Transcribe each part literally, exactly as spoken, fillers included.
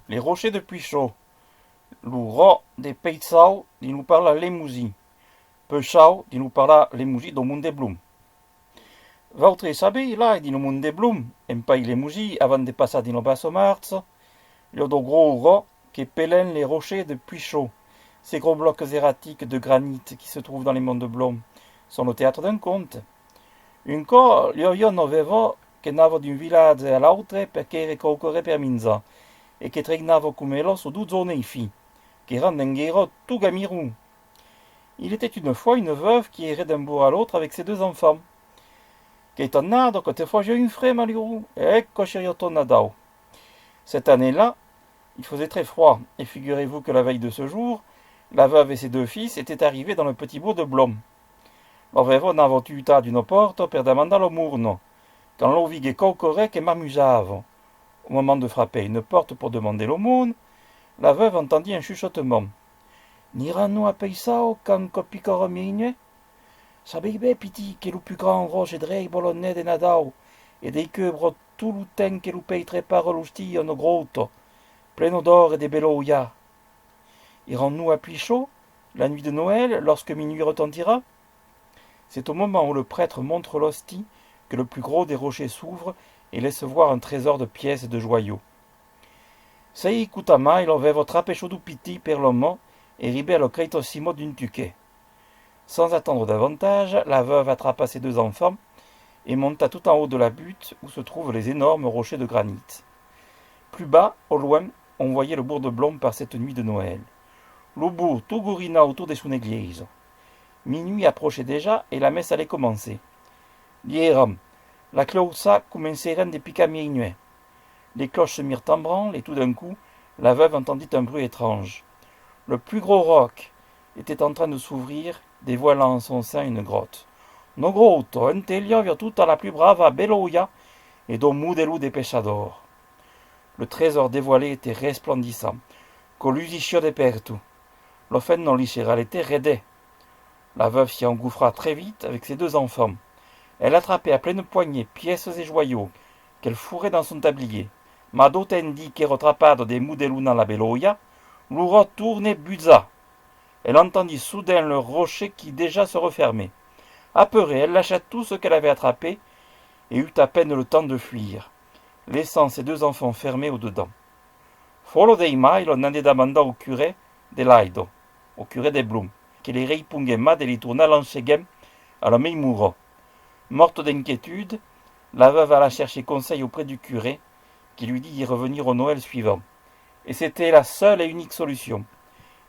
Le rocher de Puichaux, lo ròc de Peichau dins lo parlar lemosin, Peichau dins lo parlar lemosin dau Mont de Blom. Vautres sabetz, lai dins lo Mont de Blom, en país lemosin, avant de passar dins la Bassa Marcha, i a dau gròs ròcs que pelèm le rocher de Puichaux. Ces gros blocs erratiques de granit qui se trouvent dans les monts de Blom sont le théâtre d'un conte. Un còp, li aviá una veuva que anava d'un vilatge a l'autre per quèrre quauquaren per minjar e que trainava coma ela sos dos jones filhs, qu'èran d'enguera tot gamirons. Il était une fois une veuve qui errait d'un bourg à l'autre avec ses deux enfants. Qu'ètz anada, que te fasiá un freg, malurós, e que seriá ton Nadau. Cette année-là, il faisait très froid, et figurez-vous que la veille de ce jour, la veuve et ses deux fils étaient arrivés dans le petit bourg de Blom. La veuva anava tutar d'una pòrta per demandar la morna, quand l'auviguet quauquaren que marmujava. Au moment de frapper à une porte pour demander l'aumône, la veuve entendit un chuchotement. N'iram-nos a Peichau quand que picarà mieinuech? Sabetz ben, pitit, que lo pus grand roche drèiba la net de Nadau e descubra tot lo temps que lo pèitre pare l'ostia una gròta plena d'òr e de beloias. Iram-nos a Puichaux, la nuit de Noël, lorsque minuit retentira? C'est au moment où le prêtre montre l'hostie que le plus gros des rochers s'ouvre et laisse voir un trésor de pièces et de joyaux. Sens escotar mai, la veuva trapèt sos dos pitits per la man e ribèt a la crèita cima d'un tuquet. Sans attendre davantage, la veuve attrapa ses deux enfants et monta tout en haut de la butte où se trouvent les énormes rochers de granit. Plus bas, au loin, on voyait le bourg de Blom par cette nuit de Noël. Lo bourg tot gorinat autour de son eglesa. Minuit approchait déjà et la messe allait commencer. Li èra, las clauchas comencèrent de picar mieinuech. Les cloches se mirent en branle et tout d'un coup, la veuve entendit un bruit étrange. Le plus gros roc était en train de s'ouvrir, dévoilant en son sein une grotte. Una gròta ente li aviá tota la plus brava beloia e daus modelons de pescadors. Le trésor dévoilé était resplendissant, que lusissiá de pertot. La femna li se ralèt e redèt. La veuve s'y engouffra très vite avec ses deux enfants. Elle attrapait à pleines poignées pièces et joyaux qu'elle fourrait dans son tablier. Mas d'autant dins qu'èra trapada de modelons dins la beloia, lo roc tornèt bujar. Elle entendit soudain le rocher qui déjà se refermait. Apeurée, elle lâcha tout ce qu'elle avait attrapé et eut à peine le temps de fuir, laissant ses deux enfants fermés au dedans. Fòla d'aimaire, la anèt demandar au curé de Laida, au curé de Blom, que li responguèt mai de li tornar l'an seguent a la mesma ora. Morte d'inquiétude, la veuve alla chercher conseil auprès du curé, qui lui dit d'y revenir au Noël suivant. Et c'était la seule et unique solution.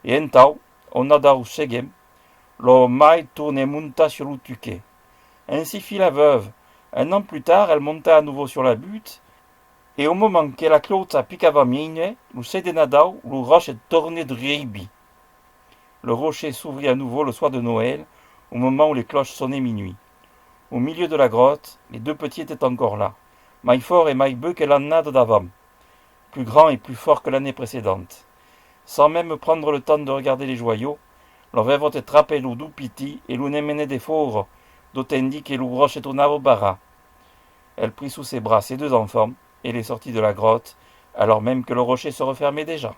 E entau, au Nadau seguent, la mair tornèt montar sus lo tuquet. Ainsi fit la veuve. Un an plus tard, elle monta à nouveau sur la butte, et au moment que las clauchas picavan mieinuech, lo ser de Nadau, lo roche tornèt druebir. Le rocher s'ouvrit à nouveau le soir de Noël, au moment où les cloches sonnaient minuit. Au milieu de la grotte, les deux petits étaient encore là, mai fòrts et mai beus que l'annada d'avant, plus grands et plus forts que l'année précédente. Sans même prendre le temps de regarder les joyaux, la veuva trapèt los dos pitits e los nemenèt defòra, d'autant dins que lo roche tornava barrar. Elle prit sous ses bras ses deux enfants et les sortit de la grotte, alors même que le rocher se refermait déjà.